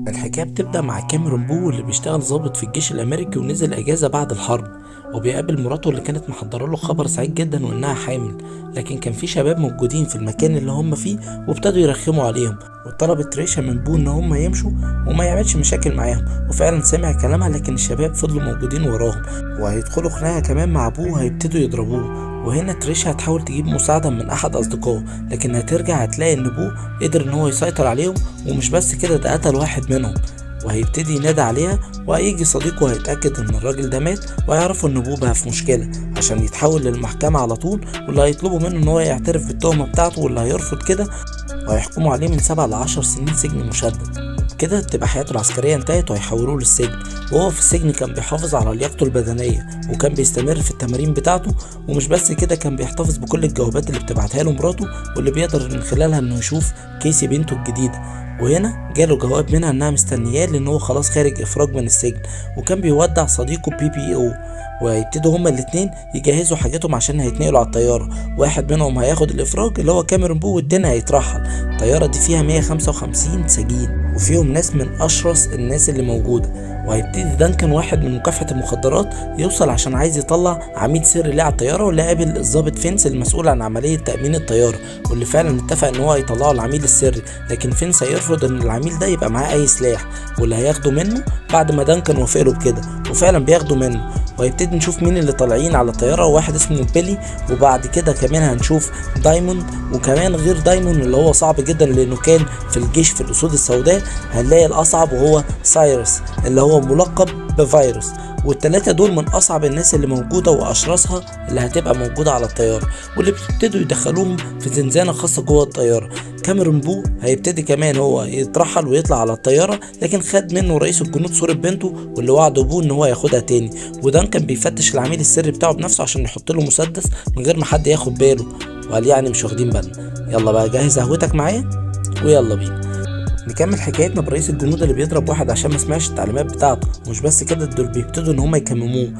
الحكاية بتبدأ مع كاميرون بو اللي بيشتغل ضابط في الجيش الأمريكي ونزل أجازة بعد الحرب، وبيقابل مراته اللي كانت محضرة له خبر سعيد جدا وإنها حامل. لكن كان في شباب موجودين في المكان اللي هم فيه وابتدوا يرخموا عليهم، وطلبت ريشا من بو إن هم يمشوا وما يعملش مشاكل معاهم، وفعلا سمع كلامها. لكن الشباب فضلوا موجودين وراهم وهيدخلوا خناقة كمان مع بو وهيبتدوا يضربوه. وهنا تريشا هتحاول تجيب مساعدة من أحد أصدقائه، لكن هترجع هتلاقي إن بو قدر إن هو يسيطر عليهم، ومش بس كده ده قتل واحد منهم. وهيبتدي ينادي عليها، وهيجي صديقه وهيتأكد إن الراجل ده مات، وهيعرفوا إن بو بقى في مشكلة عشان يتحول للمحكمة على طول، واللي هيطلبوا منه إن هو يعترف بالتهمة بتاعته، واللي هيرفض كده وهيحكموا عليه من 7 ل10 سنين سجن مشدد. كده تبقى حياته العسكرية انتهت وهيحولوه للسجن. وهو في السجن كان بيحافظ على لياقته البدنية وكان بيستمر في التمارين بتاعته، ومش بس كده كان بيحتفظ بكل الجوابات اللي بتبعتها له مراته واللي بيقدر من خلالها انه يشوف كيسي بنته الجديدة. وهنا جاله جواب منها انها مستنياه لان هو خلاص خارج افراج من السجن، وكان بيودع صديقه بي بي او. وهيبتدوا هما الاتنين يجهزوا حاجاتهم عشان هيتنقلوا على الطيارة، واحد منهم هياخد الافراج اللي هو كاميرون بو والتاني هيترحل. الطيارة دي فيها 155 سجين وفيهم ناس من اشرس الناس اللي موجودة. وهيبتدي دانكن واحد من مكافحة المخدرات يوصل عشان عايز يطلع عميل سري ليه على الطيارة، واللي قابل الضابط فينس المسؤول عن عملية تأمين الطيارة، واللي فعلا اتفق ان هو هيطلعه العميل السري. لكن فينس هيرفض ان العميل ده يبقى معاه اي سلاح، واللي هياخده منه بعد ما دانكن وافق له بكده، وفعلا بياخده منه. وهيبتدي نشوف مين اللي طالعين على الطيارة، واحد اسمه بيلي، وبعد كده كمان هنشوف دايموند، وكمان غير دايموند اللي هو صعب جدا لانه كان في الجيش في الاسود السوداء هنلاقي الاصعب وهو سايرس اللي هو ملقب بفيروس. والتلاتة دول من اصعب الناس اللي موجودة واشرسها اللي هتبقى موجودة على الطيارة، واللي بيبتدوا يدخلوهم في زنزانة خاصة جوه الطيارة. كاميرون بو هيبتدي كمان هو يترحل ويطلع على الطيارة، لكن خد منه رئيس الجنود صورة بنته واللي وعده بو ان هو ياخدها تاني. ودانكن بيفتش العميل السري بتاعه بنفسه عشان يحط له مسدس من غير ما حد ياخد باله، وقال يعني مش واخدين بالنا. يلا بقى جهز قهوتك معايا ويلا بينا نكمل حكايتنا برئيس الجنود اللي بيضرب واحد عشان ما سمعش التعليمات بتاعته. ومش بس كده، دول بيبتدوا ان هم يكمموه،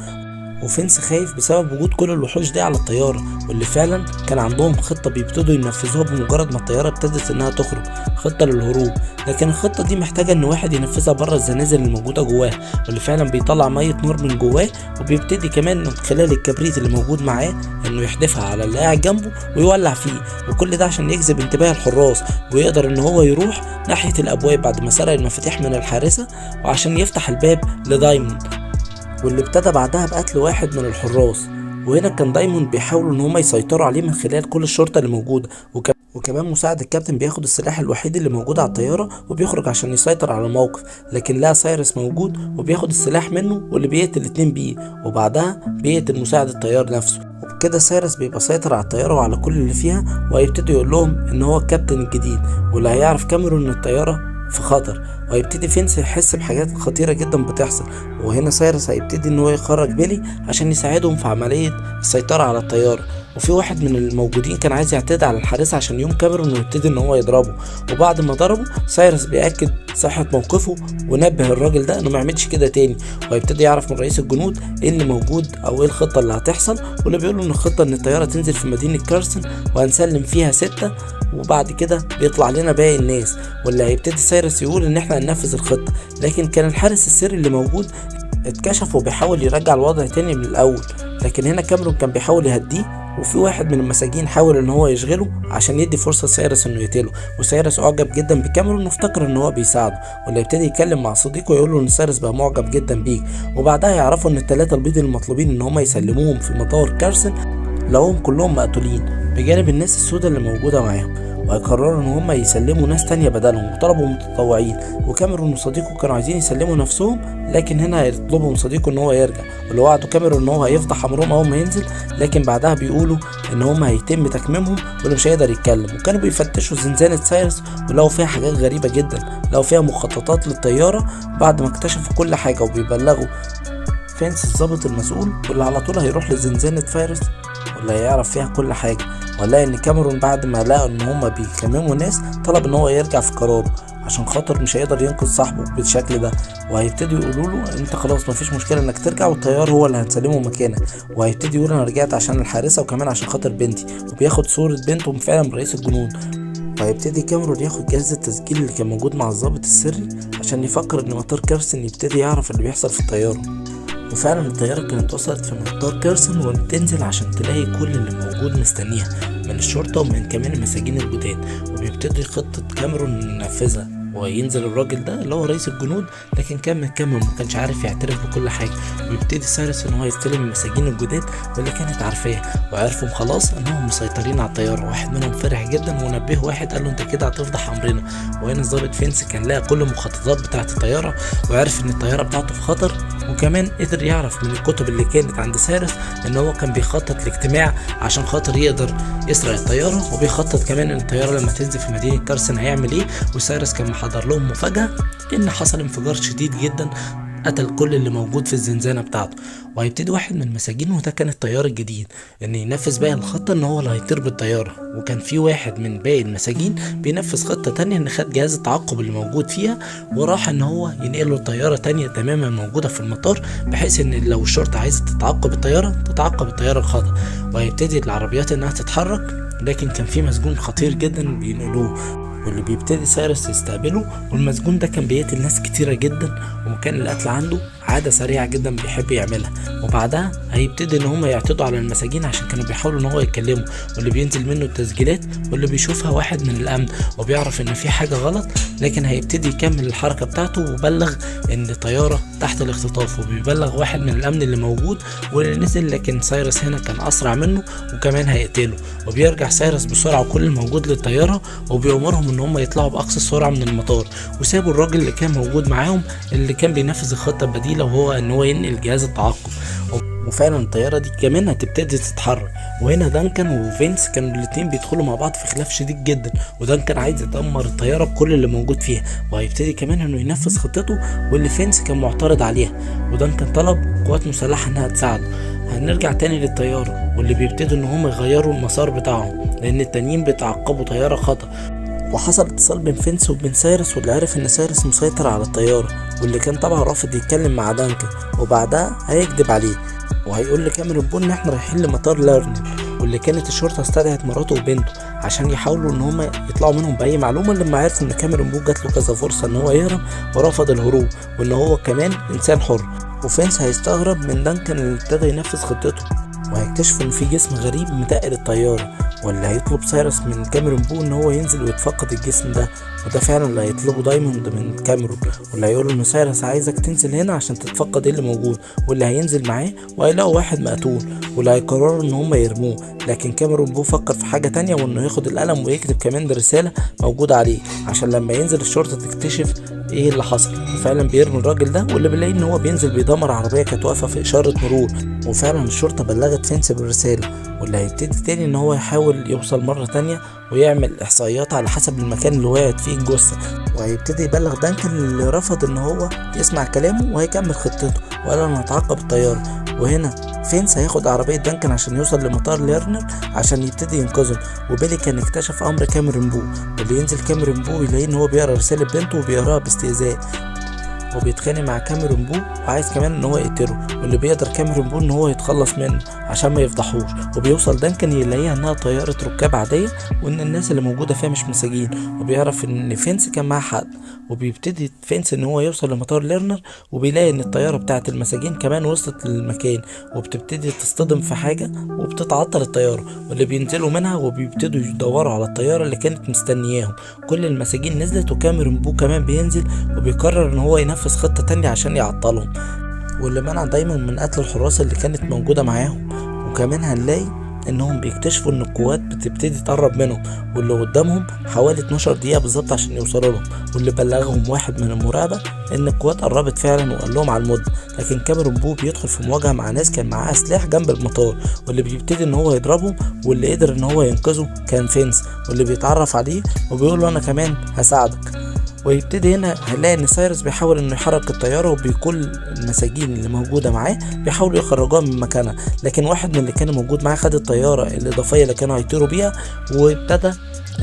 وفينس خايف بسبب وجود كل الوحوش دي على الطيارة، واللي فعلا كان عندهم خطة بيبتدوا ينفذوها بمجرد ما الطيارة ابتدت انها تخرج، خطة للهروب. لكن الخطة دي محتاجة ان واحد ينفذها بره الزنازل اللي موجودة جواه، واللي فعلا بيطلع مية نار من جواه، وبيبتدي كمان من خلال الكبريت اللي موجود معاه انه يحدفها على اللي قاعد جنبه ويولع فيه، وكل ده عشان يجذب انتباه الحراس ويقدر ان هو يروح ناحية الابواب بعد ما سرق المفاتيح من الحارسة، وعشان يفتح الباب لدايموند، واللي ابتدى بعدها بقتل واحد من الحراس. وهنا كان دايموند بيحاولوا ان هما يسيطروا عليه من خلال كل الشرطة اللي موجودة، وكمان مساعد الكابتن بياخد السلاح الوحيد اللي موجود على الطيارة وبيخرج عشان يسيطر على الموقف، لكن لا سايرس موجود وبياخد السلاح منه واللي بيقتل الاتنين بيه، وبعدها بيقتل مساعد الطيار نفسه. وبكده سايرس بيبقى سيطر على الطيارة وعلى كل اللي فيها، وهيبتدي يقول لهم ان هو الكابتن الجديد واللي هيعرف كاميرون ان الطيارة في خطر. وهيبتدي فينس يحس بحاجات خطيرة جدا بتحصل، وهنا سايرس هيبتدي ان هو يخرج بيلي عشان يساعدهم في عملية السيطرة على الطيارة. وفي واحد من الموجودين كان عايز يعتدي على الحارس عشان يوم كاميرون ويبتدي ان هو يضربه، وبعد ما ضربه سايرس بيأكد صحة موقفه ونبه الراجل ده انه ما يعملش كده تاني. وهيبتدي يعرف من رئيس الجنود ايه اللي موجود او ايه الخطة اللي هتحصل، واللي بيقول له ان الخطة ان الطيارة تنزل في مدينة كارسون وهنسلم فيها 6، وبعد كده بيطلع لنا باقي الناس. واللي هيبتدي سايرس يقول ان احنا هننفذ الخطة، لكن كان الحارس السري اللي موجود اتكشف وبيحاول يرجع الوضع تاني من الاول، لكن هنا كاميرون كان بيحاول يهديه، وفي واحد من المساجين حاول ان هو يشغله عشان يدي فرصة لسايرس انه يقتله. وسايرس اعجب جدا بكاميرون وافتكر ان هو بيساعده، واللي يبتدي يتكلم مع صديقه يقول له ان سايرس بقى معجب جدا بيك. وبعدها يعرفوا ان الثلاثة البيض المطلوبين ان هم يسلموهم في مطار كارسون لقوهم كلهم مقتولين بجانب الناس السوداء اللي موجودة معاهم، وهيقرروا ان هم يسلموا ناس تانية بدلهم، وطلبوا متطوعين. وكاميرون وصديقه كانوا عايزين يسلموا نفسهم، لكن هنا هيطلبوا من صديقه ان هو يرجع، واللي وعدوا كاميرون ان هو هيفضح امرهم اول ما ينزل، لكن بعدها بيقولوا ان هم هيتم تكميمهم واللي مش هيقدر يتكلم. وكانوا بيفتشوا زنزانة سايرس ولقوا فيها حاجات غريبة جدا، لقوا فيها مخططات للطيارة بعد ما اكتشفوا كل حاجة، وبيبلغوا فينس الضابط المسؤول واللي على طول هيروح لزنزانة فايروس واللي هيعرف فيها كل حاجة. ولا ان كاميرون بعد ما لقى ان هما بيكمموا ناس طلب ان هو يرجع في قراره عشان خاطر مش هيقدر ينقذ صاحبه بالشكل ده، وهيبتدي يقولوا له انت خلاص مفيش مشكلة انك ترجع والطيار هو اللي هنسلمه مكانك. وهيبتدي يقول انا رجعت عشان الحارسة وكمان عشان خاطر بنتي، وبياخد صورة بنته فعلا من رئيس الجنود. وهيبتدي كاميرون ياخد جهاز التسجيل اللي كان موجود مع الضابط السري عشان يفكر ان مطار كارسن يبتدي يعرف اللي بيحصل في الطيارة. وفعلا الطيارة كانت وصلت في مطار كارسن وبتنزل عشان تلاقي كل اللي موجود مستنيها من الشرطة ومن كمان المساجين الجداد. وبيبتدي خطة كاميرون ينفذها، وينزل الراجل ده اللي هو رئيس الجنود، لكن كان مكمل ما كانش عارف يعترف بكل حاجة. وبيبتدي سايرس ان هو يستلم المساجين الجداد واللي كانت عارفاه، وعرفوا خلاص انهم مسيطرين على الطيارة. واحد منهم فرح جدا ونبه واحد قال له انت كده هتفضح امرنا. وهنا الضابط فينس كان لقى كل المخططات بتاعه الطيارة وعرف ان الطيارة بتاعته في خطر، وكمان قدر يعرف من الكتب اللي كانت عند سايرس ان هو كان بيخطط لاجتماع عشان خاطر يقدر يسرق الطيارة، وبيخطط كمان ان الطيارة لما تنزل في مدينة كارسن هيعمل ايه. وسايرس كان محضر لهم مفاجاة ان حصل انفجار شديد جدا قتل كل اللي موجود في الزنزانة بتاعته. وهيبتدي واحد من المساجين، وده كان الطيار الجديد، ان ينفذ باقي الخطة ان هو اللي هيطير بالطيارة. وكان في واحد من باقي المساجين بينفذ خطه تانية، ان خد جهاز التعقب اللي موجود فيها وراح ان هو ينقله لطياره تانية تماما موجودة في المطار، بحيث ان لو الشرطة عايزه تتعقب الطيارة تتعقب الطيارة الخطا. وهيبتدي العربيات انها تتحرك، لكن كان في مسجون خطير جدا بينقلوه، واللي بيبتدي سايرس يستقبله. والمسجون ده كان بيقتل ناس كتيرة جدا، وكان القتل عنده عادة سريعة جدا بيحب يعملها. وبعدها هيبتدي ان هم يعتدوا على المساجين عشان كانوا بيحاولوا ان هو يتكلموا، واللي بينزل منه التسجيلات واللي بيشوفها واحد من الامن وبيعرف ان في حاجة غلط، لكن هيبتدي يكمل الحركة بتاعته وبلغ ان طيارة تحت الاختطاف، وبيبلغ واحد من الامن اللي موجود واللي نزل، لكن سايرس هنا كان اسرع منه وكمان هيقتله. وبيرجع سايرس بسرعة وكل الموجود للطيارة وبيأمرهم ان هم يطلعوا باقصى سرعة من المطار، وسابوا الراجل اللي كان موجود معاهم اللي كان بينفذ الخطة البديلة، وهو ان هو ينقل جهاز التعقب. وفعلا الطيارة دي كمان هتبتدي تتحرك. وهنا دانكان وفينس كانوا الاتنين بيدخلوا مع بعض في خلاف شديد جدا، ودانكان عايز يدمر الطيارة بكل اللي موجود فيها، وهيبتدي كمان انه ينفذ خطته واللي فينس كان معترض عليها. ودانكان طلب قوات مسلحة انها تساعده. هنرجع تاني للطياره، واللي بيبتدوا ان هم يغيروا المسار بتاعهم لان التانيين بيتعقبوا طيارة خطأ. وحصل اتصال بين فينس وبين سايرس، واللي عرف ان سايرس مسيطر على الطيارة، واللي كان طبعا رافض يتكلم مع دانكن، وبعدها هيكدب عليه وهيقول لكاميرون بو ان احنا رايحين لمطار لارنر، واللي كانت الشرطة استدعت مراته وبنته عشان يحاولوا ان هما يطلعوا منهم باي معلومة، لما عرفوا ان كاميرون بو جات له كذا فرصة ان هو يهرب ورفض الهروب، وان هو كمان انسان حر. وفينس هيستغرب من دانكن اللي ابتدى ينفذ خطته، وهيكتشفوا ان في جسم غريب متقل الطيارة، واللي هيطلب سايرس من كاميرون بو ان هو ينزل ويتفقد الجسم ده، وده فعلا اللي هيطلبه دايموند من كاميرون، واللي هيقوله ان سايرس عايزك تنزل هنا عشان تتفقد ايه اللي موجود، واللي هينزل معاه وهيلاقوا واحد مقتول، واللي هيقرروا ان هم يرموه. لكن كاميرون بو فكر في حاجة تانية، وانه ياخد القلم ويكتب كمان رسالة موجودة عليه عشان لما ينزل الشرطة تكتشف ايه اللي حصل. وفعلا بيرمي الراجل ده، واللي بنلاقيه ان هو بينزل بيدمر عربية كانت واقفة في اشارة مرور. وفعلا الشرطة بلغت فينس بالرسالة، واللي هيبتدي تاني ان هو يحاول يوصل مرة تانية ويعمل احصائيات على حسب المكان اللي وقعت فيه الجثة. وهيبتدي يبلغ دانكن اللي رفض ان هو يسمع كلامه وهيكمل خطته وقال انا هتعقب الطيارة. وهنا فينس هياخد عربية دانكن عشان يوصل لمطار ليرنر عشان يبتدي ينقذهم. وبيلي كان اكتشف امر كاميرون بو، واللي ينزل كاميرون بو يلاقيه ان هو بيقرا رسالة بنته وبيقراها باستهزاء، وبيتخانق مع كاميرون بو وعايز كمان ان هو يقتله، واللي بيقدر كاميرون بو ان هو يتخلص منه عشان ما يفضحوش. وبيوصل دانكن يلاقيها انها طيارة ركاب عادية وان الناس اللي موجودة فيها مش مساجين، وبيعرف ان فينس كان معاه حق. وبيبتدي فينس ان هو يوصل لمطار ليرنر، وبيلاقي ان الطيارة بتاعة المساجين كمان وصلت للمكان، وبتبتدي تصطدم في حاجة وبتتعطل الطيارة، واللي بينزلوا منها وبيبتدوا يدوروا على الطيارة اللي كانت مستنياهم. كل المساجين نزلت، وكاميرون بو كمان بينزل وبيقرر ان هو ينفذ خطة تانية عشان يعطلهم، واللي منع دايما من قتل الحراس اللي كانت موجودة معاهم. وكمان هنلاقي انهم بيكتشفوا ان القوات بتبتدي تقرب منهم، واللي قدامهم حوالي 12 دقيقة بالظبط عشان يوصلوا لهم، واللي بلغهم واحد من المراقبة ان القوات قربت فعلا وقال لهم على المدة. لكن كاميرون بو بيدخل في مواجهة مع ناس كان معاها سلاح جنب المطار، واللي بيبتدي ان هو يضربهم، واللي قدر ان هو ينقذه كان فينس، واللي بيتعرف عليه وبيقول له انا كمان هساعدك. ويبتدي هنا هنلاقي ان سايرس بيحاول انه يحرك الطيارة، وبيكل المساجين اللي موجودة معاه بيحاولوا يخرجوها من مكانها، لكن واحد من اللي كان موجود معاه خد الطيارة الاضافية اللي كانوا هيطيروا بيها، وابتدى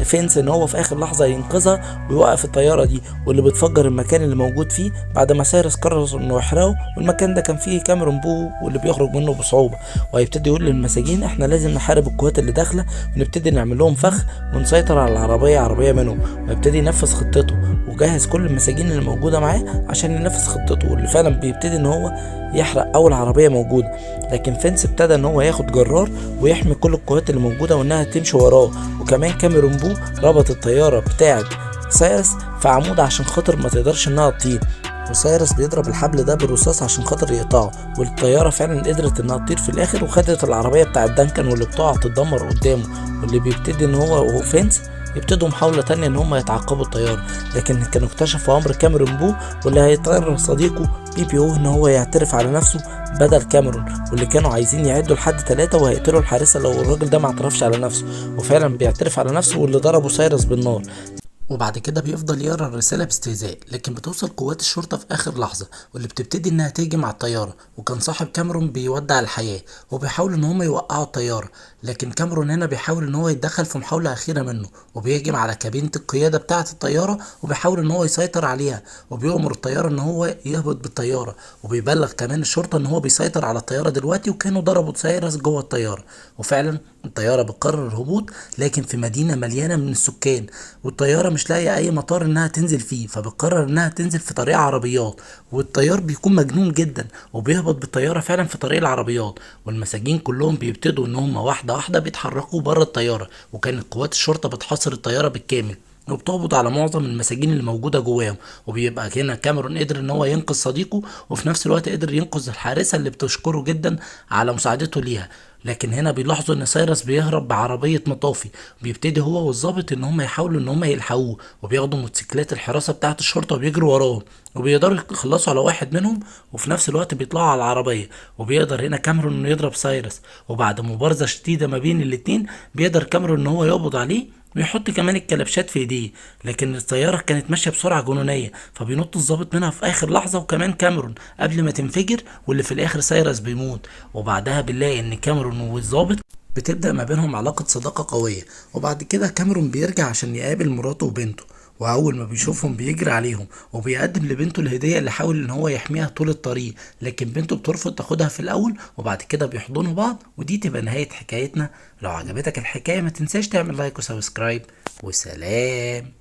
فينس ان هو في اخر لحظة ينقذها ويوقف الطيارة دي، واللي بتفجر المكان اللي موجود فيه بعد ما سايرس قرر انه يحرقه. والمكان ده كان فيه كاميرون بو واللي بيخرج منه بصعوبة، وهيبتدي يقول للمساجين احنا لازم نحارب القوات اللي داخله ونبتدي نعمل لهم فخ ونسيطر على العربية عربية منهم. ويبتدي ينفذ خطته وجهز كل المساجين اللي موجودة معاه عشان ينفذ خطته، واللي فعلا بيبتدي ان هو يحرق اول عربية موجودة. لكن فينس ابتدى ان هو ياخد جرار ويحمي كل القوات اللي موجودة وانها تمشي وراه، وكمان كاميرون بو ربط الطيارة بتاعه سايرس في عمود عشان خاطر ما تقدرش انها تطير، وسايرس بيضرب الحبل ده بالرصاص عشان خاطر يقطعه، والطياره فعلا قدرت انها تطير في الاخر وخدت العربية بتاعه دانكن واللي بتقع تتدمر قدامه. واللي بيبتدي ان هو وفينس يبتدوا محاولة تانية ان هم يتعقبوا الطيارة، لكن كانوا اكتشفوا امر كاميرون بو، واللي هيضطر صديقه بي بي او ان هو يعترف على نفسه بدل كاميرون، واللي كانوا عايزين يعدوا لحد 3 وهيقتلوا الحارسة لو الراجل ده ما اعترفش على نفسه، وفعلا بيعترف على نفسه واللي ضربه سايرس بالنار. وبعد كده بيفضل يقرا الرسالة باستهزاء، لكن بتوصل قوات الشرطة في اخر لحظة واللي بتبتدي انها تهجم على الطيارة، وكان صاحب كاميرون بيودع الحياة وبيحاولوا ان هم يوقعوا الطيارة، لكن كاميرون هنا بيحاول ان هو يتدخل في محاولة اخيرة منه، وبيهجم على كابينه القيادة بتاعه الطيارة وبيحاول ان هو يسيطر عليها، وبيؤمر الطيارة ان هو يهبط بالطيارة، وبيبلغ كمان الشرطة ان هو بيسيطر على الطيارة دلوقتي، وكانوا ضربوا سايرس جوه الطيارة. وفعلا الطيارة بتقرر الهبوط، لكن في مدينة مليانة من السكان، والطياره مش لاقيه اي مطار انها تنزل فيه، فبتقرر انها تنزل في طريق عربيات، والطيار بيكون مجنون جدا وبيهبط بالطيارة فعلا في طريق العربيات، والمساجين كلهم بيبتدوا ان هم واحدة واحدة بيتحركوا بره الطيارة، وكانت قوات الشرطة بتحاصر الطيارة بالكامل وبتقبض على معظم المساجين اللي موجودة جواهم. وبيبقى هنا كاميرون قدر ان هو ينقذ صديقه، وفي نفس الوقت قدر ينقذ الحارسه اللي بتشكره جدا على مساعدته ليها. لكن هنا بيلاحظوا ان سايرس بيهرب بعربيه مطافي، بيبتدي هو والظابط ان هم يحاولوا ان هم يلحقوه، وبياخدوا موتوسيكلات الحراسة بتاعه الشرطة وبيجروا وراهم، وبيقدروا يخلصوا على واحد منهم، وفي نفس الوقت بيطلعوا على العربية، وبيقدر هنا كاميرون انه يضرب سايرس. وبعد مبارزه شديدة ما بين الاتنين بيقدر كاميرون ان هو يقبض عليه ويحط كمان الكلبشات في ايديه، لكن الطيارة كانت ماشية بسرعة جنونيه، فبينط الظابط منها في اخر لحظة وكمان كاميرون قبل ما تنفجر، واللي في الاخر سايرس بيموت. وبعدها بنلاقي ان كاميرون والظابط بتبدا ما بينهم علاقة صداقه قوية، وبعد كده كاميرون بيرجع عشان يقابل مراته وبنته، واول ما بيشوفهم بيجري عليهم وبيقدم لبنته الهدية اللي حاول ان هو يحميها طول الطريق، لكن بنته بترفض تاخدها في الاول، وبعد كده بيحضنوا بعض. ودي تبقى نهاية حكايتنا. لو عجبتك الحكاية ما تنساش تعمل like و subscribe، وسلام.